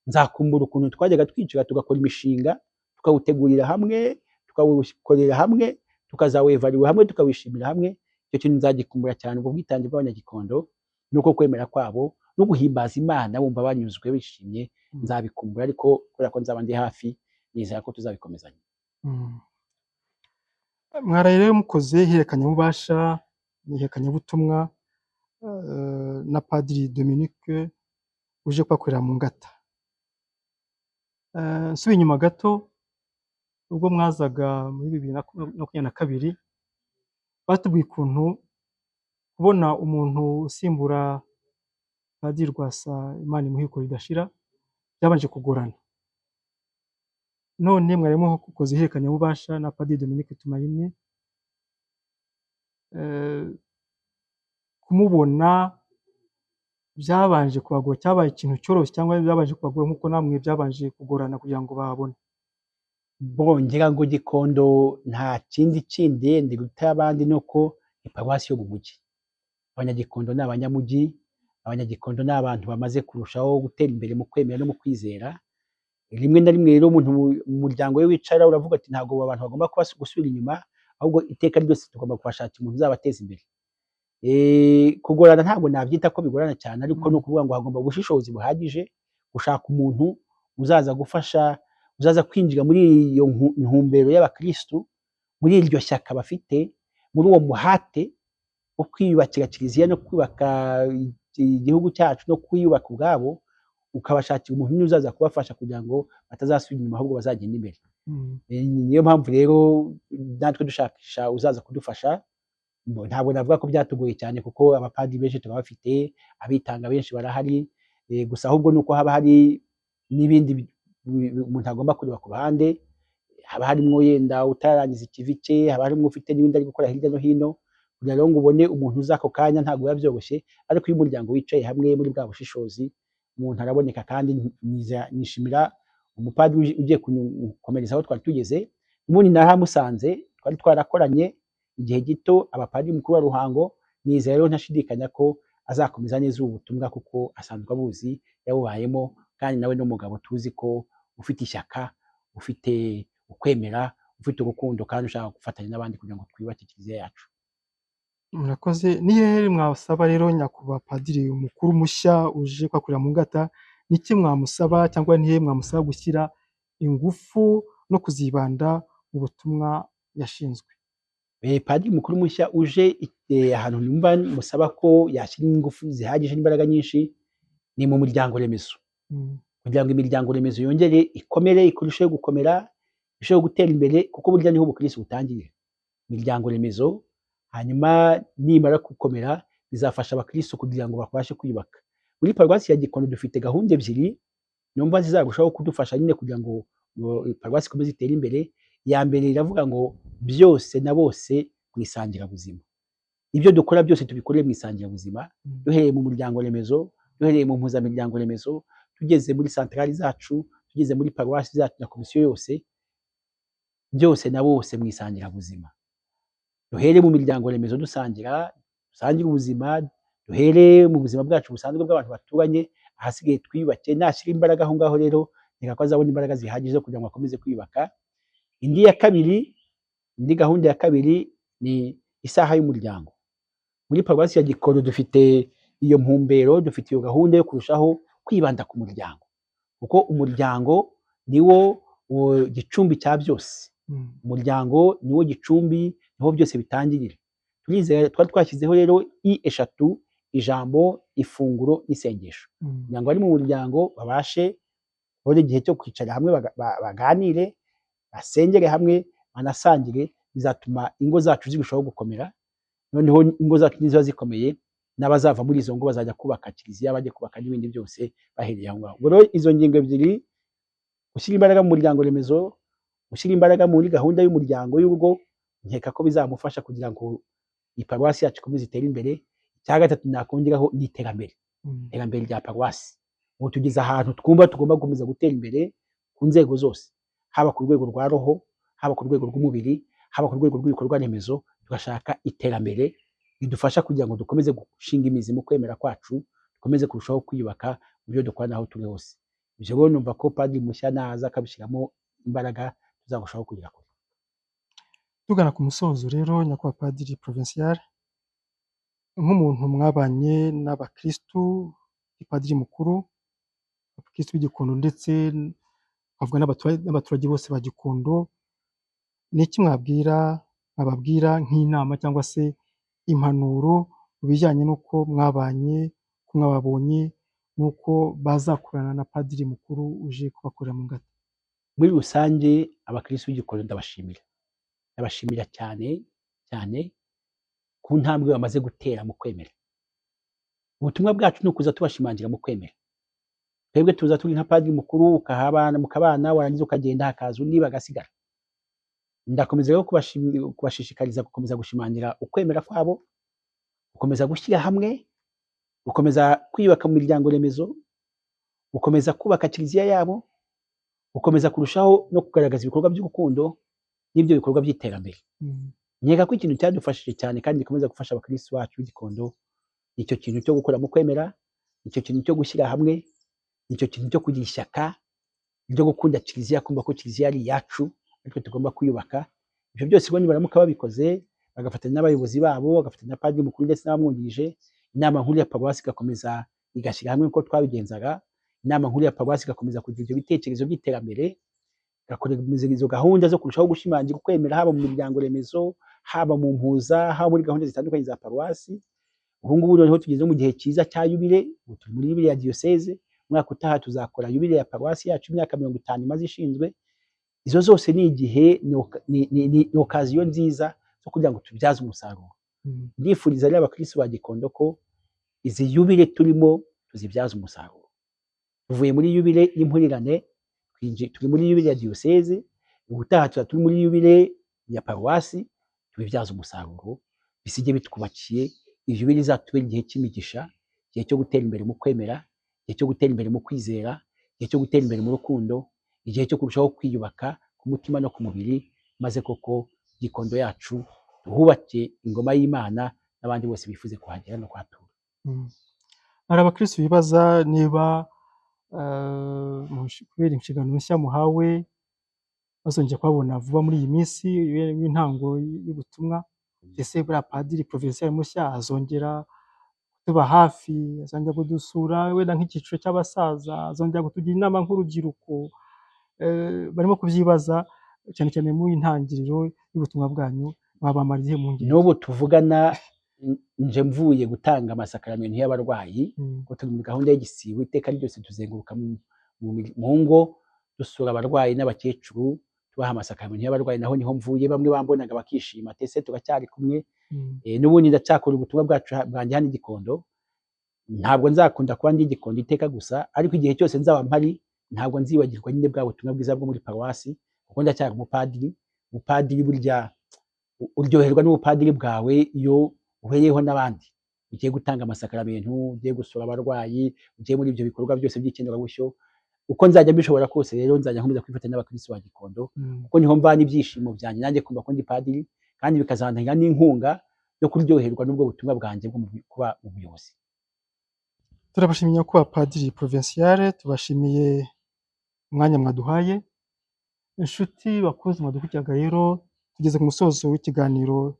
Nzakumbura ukuntu twajyaga twicara tugakora imishinga, tukawutegurira hamwe, tukawukorera hamwe, tukazawevariwa hamwe, tukawishimira hamwe. Icyo kintu nzagikumbura cyane, ubwo bwitange bw'abanyagikondo nuko kwemera kwabo no guhimbaza Imana bumva banyuzwe bishimye, nzabikumbura. Ariko kubera ko nzaba ndi hafi, nizera ko tuzabikomezanya. Mwaraye rero mukoze ihererekanyabubasha n'ihererekanyabutumwa na Padiri Dominique uje kubakorera mu ngata. Nsubiye inyuma gato, ubwo mwazaga muri 2022, batubwiye ukuntu kubona umuntu usimbura Padiri Rwasa, Imana imuhe iruhuko ridashira, byabanje kugorana. None mwarimo mukoze ihererekanyabubasha na Padiri Dominique Tumaine, kumubona byabanje kubagora, cyabaye ikintu cyoroshye cyangwa byabanje kubagora nk'uko namwe byabanje kugorana kugira ngo babone? Bon, ngira ngo Gikondo nta kindi kindi ndiruta abandi nuko ni paruwasi yo mu mujyi. Abanyagikondo ni abanyamujyi, abanyagikondo ni abantu bamaze kurushaho gutera imbere mu kwemera no mu kwizera. Rimwe na rimwe rero umuntu mu muryango we wicara uravuga ati ntabwo abantu bagomba gusubira inyuma, ahubwo iteka ryose tugomba kubashakira umuntu uzabateza imbere. Kugorana ntabwo nabyita ko bigorana cyane, ariko ni ukuvuga ngo hagomba ubushishozi buhagije, gushaka umuntu uzaza gufasha, uzaza kwinjira muri iyo ntumbero y'abakristu, muri iryo shyaka bafite, muri uwo muhate wo kwiyubakira kiliziya no kubaka igihugu cyacu no kwiyubaka ubwabo, ukabashakira umuntu umwe uzaza kubafasha kugira ngo batazasubira inyuma ahubwo bazagenda imbere. Niyo mpamvu rero natwe dushakisha uzaza kudufasha. Ntabwo navuga ko byatugoye cyane kuko abapadiri benshi turabafite, abitanga benshi barahari, gusa ahubwo nuko haba hari n'ibindi umuntu agomba kureba ku ruhande, haba harimo yenda utarangiza ikivi cye, haba harimo ufite n'ibindi ari gukora hirya no hino, kugira ngo ubone umuntu uza ako kanya ntabwo biba byoroshye, ariko iyo umuryango wicaye hamwe muri bwa bushishozi umuntu araboneka. Kandi nishimira umupadiri ugiye gukomereza aho twari tugeze. Ubundi naramusanze, twari twarakoranye igihe gito, abapadiri mukuru wa Ruhango, nizera rero ntashidikanya ko azakomeza neza ubu butumwa kuko asanzwe abuzi, yabubayemo, kandi nawe n'umugabo tuzi ko ufite ishyaka, ufite ukwemera, ufite urukundo kandi ushaka gufatanya n'abandi kugira ngo twiyubake kiliziya yacu. Murakoze. Ni hehe mwasaba rero nyakubahwa padiri mukuru mushya uje kuhakorera mu ngata, niki mwamusaba cyangwa ni hehe mwamusaba gushyira ingufu no kuzibanda mu butumwa yashinzwe? Padiri mukuru mushya uje, ahantu numva musaba ko yashyira ingufu zihagije n'imbaraga nyinshi ni mu muryango remezo, kugira ngo imiryango remezo yongere ikomere, irusheho gukomera, irusheho gutera imbere, kuko burya niho ubukristo butangirira, imiryango remezo. Hanyuma nimara gukomera bizafasha abakristo kugira ngo babashe kwiyubaka. Muri paruwasi ya Gikondo dufite gahunda ebyiri numva zizarushaho kudufasha nyine kugira ngo paruwasi ikomeze itere imbere. Iya mbere iravuga ngo byose na bose mu isangirabuzima. Ibyo dukora byose tubikorere mu isangirabuzima, duhereye mu muryango remezo, duhereye mu mpuzamiryango remezo, tugeze muri santarari zacu, tugeze muri paruwasi zacu na komisiyo yose, byose na bose mu isangirabuzima. Duhere mu miryango remezo dusangira, dusangire ubuzima, duhere mu buzima bwacu busanzwe bw'abantu baturanye, ahasigaye twiyubake. Nashyira imbaraga aho ngaho rero nkeka ko azabona imbaraga zihagije zo kugira ngo akomeze kwiyubaka. Indi ya kabiri, indi gahunda ya kabiri ni isaha y'umuryango. Muri paruwasi ya Gikondo dufite iyo mpumbero, dufite iyo gahunda yo kurushaho kwibanda ku muryango, kuko umuryango niwo gicumbi cya byose. Umuryango niwo gicumbi, niho byose bitangirira. Turizera, twari twashyizeho rero i eshatu: ijambo, ifunguro n'isengesho, kugira ngo abari mu muryango babashe kubona igihe cyo kwicara hamwe baganire, basengere hamwe, banasangire. Bizatuma ingo zacu zirushaho gukomera. Noneho ingo zacu niziba zikomeye, n'abazava muri izo ngo bazajya kubaka kiliziya, bajye kubaka n'ibindi byose bahereye aho ngaho. Ubwo rero izo ngingo ebyiri, gushyira imbaraga mu muryango remezo, gushyira imbaraga muri gahunda y'umuryango y'urugo, nkeka ko bizamufasha kugira ngo iyi paruwasi yacu ikomeze itere imbere. Icya gatatu nakongeraho ni iterambere, iterambere rya paruwasi. Ubu tugeze ahantu twumva tugomba gukomeza gutera imbere ku nzego zose, haba ku rwego rwa roho, haba ku rwego rw'umubiri, haba ku rwego rw'ibikorwa remezo, tugashaka iterambere ridufasha kugira ngo dukomeze gushinga imizi mu kwemera kwacu, dukomeze kurushaho kwiyubaka mu byo dukora n'aho turi hose. Ibyo rero numva ko padiri mushya naza akabishyiramo imbaraga tuzarushaho kugera kure. Tugana ku musozo rero, nyakubahwa padiri provincial, nk'umuntu mwabanye n'abakristu, padiri mukuru, abakristu b'Igikondo ndetse twavuga n'abaturage bose ba Gikondo, ni iki mwababwira nk'inama cyangwa se impanuro mu bijyanye n'uko mwabanye, uko mwababonye n'uko bazakorana na padiri mukuru uje kubakorera mu ngata? Muri rusange abakristo b'Igikondo ndabashimira, ndabashimira cyane cyane ku ntambwe bamaze gutera mu kwemera. Ubutumwa bwacu ni ukuza tubashimangira mu kwemera. Twebwe tuza turi nka padiri mukuru, ukahabana mukabana, warangiza ukagenda hakaza undi bagasigara. Ndakomeza rero kubashishikariza gukomeza gushimangira ukwemera kwabo, gukomeza gushyira hamwe, gukomeza kwiyubaka mu miryango remezo, gukomeza kubaka kiliziya yabo, gukomeza kurushaho no kugaragaza ibikorwa by'urukundo n'ibyo bikorwa by'iterambere. Nkeka ko ikintu cyadufashije cyane kandi gikomeza gufasha abakristo bacu b'Igikondo, icyo kintu cyo gukora mu kwemera, icyo kintu cyo gushyira hamwe, icyo kintu cyo kugira ishyaka ryo gukunda kiliziya, kumva ko kiliziya ari iyacu, ariko tugomba kuyubaka. Ibyo byose ubwo nibaramuka babikoze, bagafatanya n'abayobozi babo, bagafatanya na padiri mukuru ndetse n'abamwungirije, inama nkuru ya paruwasi igakomeza igashyira hamwe uko twabigenzaga, inama nkuru ya paruwasi igakomeza kugira ibyo bitekerezo by'iterambere, igakomeza izo gahunda zo kurushaho gushimangira ukwemera, haba mu miryango remezo, haba mu mpuza, haba muri gahunda zitandukanye za paruwasi. Ubu ngubu noneho tugeze mu gihe cyiza cya yubile, ubu turi muri yubile ya diyoseze, umwaka utaha tuzakora yubile ya paruwasi yacu, imyaka 50 imaze ishinzwe. Izo zose ni igihe, ni okaziyo nziza zo kugira ngo tubyaze umusaruro. Ndifuriza rero abakristo ba Gikondo ko izi yubile turimo tuzibyaza umusaruro. Tuvuye muri yubile y'impurirane, turi muri yubile ya diyoseze, ubutaha tuba turi muri yubile ya paruwasi, tubibyaze umusaruro, bisige bitwubakiye. Iyo yubile izatubera igihe cy'imigisha, igihe cyo gutera imbere mu kwemera, igihe cyo gutera imbere mu kwizera, igihe cyo gutera imbere mu rukundo, igihe cyo kurushaho kwiyubaka ku mutima no ku mubiri, maze koko Gikondo yacu tuhubake ingoma y'Imana n'abandi bose bifuze kuhagera no kuhatura. Hari abakristo bibaza niba kubera inshingano nshya muhawe bazongera kuhabona vuba muri iyi minsi y'intango y'ubutumwa. Ese buriya padiri provincial mushya azongera kutuba hafi, azongera kudusura wenda nk'icyiciro cy'abasaza, azongera kutugira inama nk'urubyiruko? Barimo kubyibaza cyane cyane mu intangiriro y'ubutumwa bwanyu, mwabamara izihe mpungenge? N'ubu tuvugana nje mvuye gutanga amasakaramentu y'abarwayi, kuko turi muri gahunda y'igisibo, iteka ryose tuzenguruka mu ngo dusura abarwayi n'abakecuru, tubaha amasakaramentu y'abarwayi. Naho niho mvuye, bamwe bambonaga bakishima, ese turacyari kumwe. N'ubundi ndacyakora ubutumwa bwacu bwanjye hano i Gikondo. Ntabwo nzakunda kuba ndi i Gikondo iteka gusa, ariko igihe cyose nzaba mpari ntabwo nzibagirwa nyine bwa butumwa bwiza bwo muri paruwasi, kuko ndacyari umupadiri. Umupadiri burya uryoherwa n'ubupadiri bwawe iyo uhereyeho n'abandi, ugiye gutanga amasakaramentu, ugiye gusura abarwayi, ugiye muri ibyo bikorwa byose by'ikenurabushyo. Uko nzajya mbishobora kose rero nzajya nkomeza kwifatanya n'abakristo ba Gikondo, kuko niho mvana ibyishimo byanjye nanjye kumva ko ndi padiri, kandi bikazantera n'inkunga yo kuryoherwa n'ubwo butumwa bwanjye bwo kuba umuyobozi. Turabashimiye nyakubahwa padiri provincial, tubashimiye umwanya mwaduhaye. Inshuti bakunzi mwadukurikiraga rero, tugeze ku musozo w'ikiganiro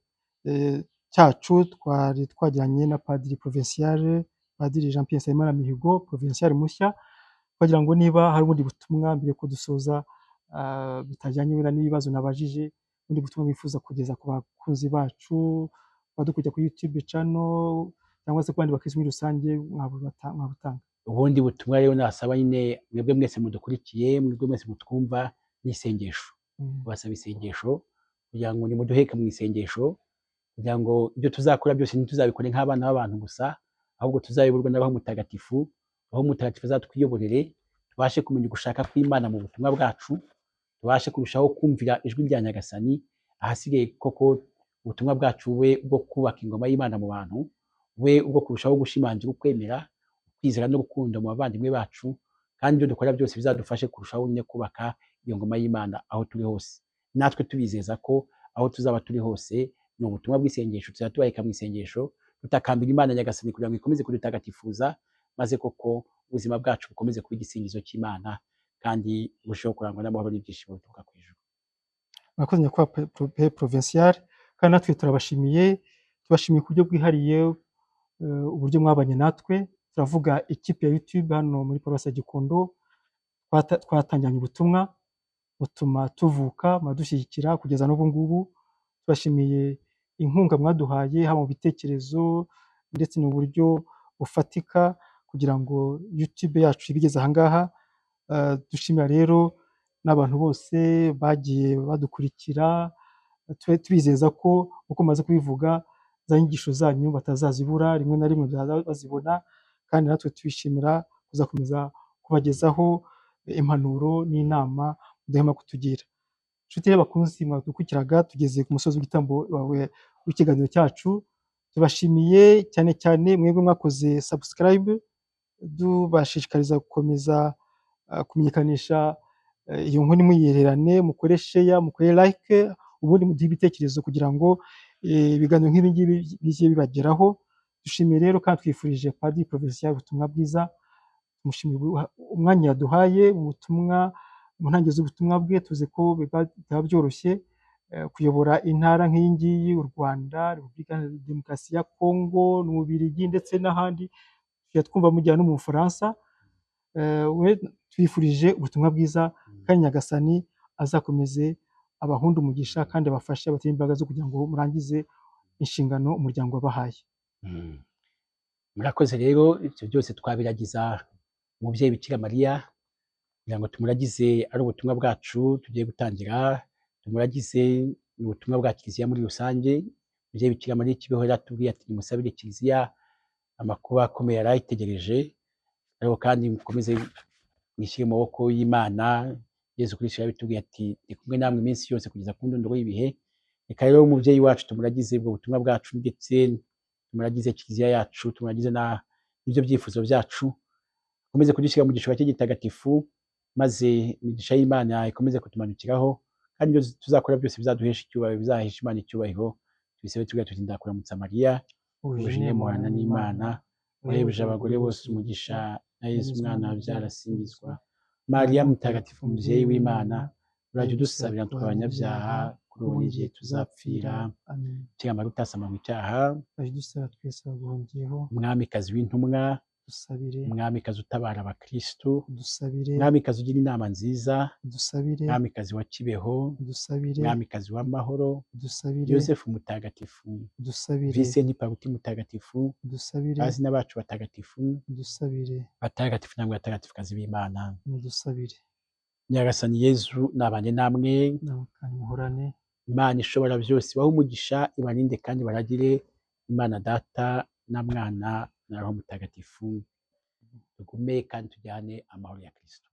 cyacu twari twagiranye na padiri provincial, padiri Jean Pierre Nsabimana Mihigo, provincial mushya. Twagira ngo niba hari ubundi butumwa mbere ko dusoza, bitajyanye wenda n'ibibazo nabajije, ubundi butumwa bifuza kugeza ku bakunzi bacu badukurikira kuri YouTube channel cyangwa se ku bandi bakristo muri rusange, mwabutanga? Ubundi butumwa rero nasaba nyine mwebwe mwese mudukurikiye, mwebwe mwese mutwumva, ni isengesho. Kubasaba isengesho kugira ngo nimuduheke mu isengesho, kugira ngo ibyo tuzakora byose ntituzabikore nk'abana b'abantu gusa, ahubwo tuzayoborwe na Roho Mutagatifu. Roho Mutagatifu azatwiyoborere, tubashe kumenya ugushaka kw'Imana mu butumwa bwacu, tubashe kurushaho kumvira ijwi rya Nyagasani. Ahasigaye koko ubutumwa bwacu bube bwo kubaka ingoma y'Imana mu bantu, bube ubwo kurushaho gushimangira ukwemera, kwizera n'urukundo mu bavandimwe bacu, kandi ibyo dukora byose bizadufashe kurushaho nyine kubaka iyo ngoma y'Imana aho turi hose. Natwe tubizeza ko aho tuzaba turi hose ni ubutumwa bw'isengesho, tuzaba tubareka mu isengesho, tutakambira Imana Nyagasani kugira ngo ikomeze kudutagatifuza, maze koko ubuzima bwacu bukomeze kuba igisingizo cy'Imana, kandi burusheho kurangwa n'amahoro n'ibyishimo bituruka ku ijuru. Murakoze nyakubahwa provincial, kandi natwe turabashimiye, tubashimiye ku buryo bwihariye uburyo mwabanye natwe. Turavuga ikipe ya YouTube hano muri paruwasi ya Gikondo, twatangiranye ubutumwa butuma tuvuka, muradushyigikira kugeza n'ubu ngubu. Tubashimiye inkunga mwaduhaye haba mu bitekerezo ndetse n'uburyo bufatika kugira ngo YouTube yacu ibigeze aha ngaha. Dushimira rero n'abantu bose bagiye badukurikira, tube tubizeza ko uko maze kubivuga za nyigisho zanyu batazazibura, rimwe na rimwe bazibona, kandi natwe tubishimira kuzakomeza kubagezaho impanuro n'inama mudahwema kutugira. Inshuti y'abakunzi mwadukurikiraga, tugeze ku musozi w'igitambo wawe w'ikiganiro cyacu, tubashimiye cyane cyane mwebwe mwakoze subscribe, tubashishikariza gukomeza kumenyekanisha iyo nkuru, muyererane, mukore share, mukore like, ubundi muduhe ibitekerezo kugira ngo ibiganiro nk'ibi ngibi bijye bibageraho. Dushimiye rero kandi twifurije Padiri Provincial ubutumwa bwiza, tumushimiye umwanya yaduhaye mu butumwa, mu ntangiriro z'ubutumwa bwe. Tuzi ko bitaba byoroshye kuyobora intara nk'iyi ngiyi, u Rwanda, Repubulika Iharanira Demokarasi ya Kongo, n'Ububiligi ndetse n'ahandi, tujya twumva mujyana no mu Bufaransa. We twifurije ubutumwa bwiza, kandi Nyagasani azakomeze abahunde umugisha kandi abafashe, abatere imbaraga zo kugira ngo murangize inshingano umuryango wabahaye. Murakoze rero, ibyo byose twabiragiza umubyeyi Bikira Mariya kugira ngo tumuragize ari ubutumwa bwacu tugiye gutangira, tumuragize ubutumwa bwa Kiliziya muri rusange. Umubyeyi Bikira Mariya Kibeho yaratubwiye ati nimusabire Kiliziya amakuba akomeye yarayitegereje, ariko kandi mukomeze mwishyire mu maboko y'Imana. Yezu Kristo yarabitubwiye ati ndi kumwe namwe iminsi yose kugeza ku ndunduro y'ibihe. Reka rero umubyeyi wacu tumuragize ubwo butumwa bwacu, ndetse tumuragize Kiliziya yacu, tumuragize n'ibyo byifuzo byacu, akomeze kudushyira mu gishura cye gitagatifu, maze imigisha y'Imana ikomeze kutumanukiraho, kandi ibyo tuzakora byose bizaduhesha icyubahiro, bizahesha Imana icyubahiro. Tubisabe tugira tuti ndakuramutsa Mariya, ujine muhorana n'Imana, wahebuje abagore bose umugisha, na Yezu umwana wabyara asingizwa. Mariya mutagatifu mubyeyi w'Imana, urajya udusabira twe abanyabyaha, kuri ubu n'igihe tuzapfira. Amen. Bikira Mariya utasama mu cyaha, Urajya udusabira twese abaguhungiyeho, umwamikazi w'intumwa, dusabire, umwamikazi utabara abakristu, dusabire, umwamikazi ugira inama nziza, dusabire, umwamikazi wa Kibeho, dusabire, umwamikazi w'amahoro, dusabire, Yosefu mutagatifu, dusabire, Visenti Paruti mutagatifu, dusabire, bazina bacu batagatifu, dusabire, batagatifu namwe batagatifukazi b'Imana. Mudusabire. Nyagasani Yezu nabane namwe, Namwe kandi muhorane. Imana ishobora byose ibahe umugisha, ibarinde kandi baragire. Imana Data na Mwana na Roho Mutagatifu. Tugume kandi tujyane amahoro ya Kristo.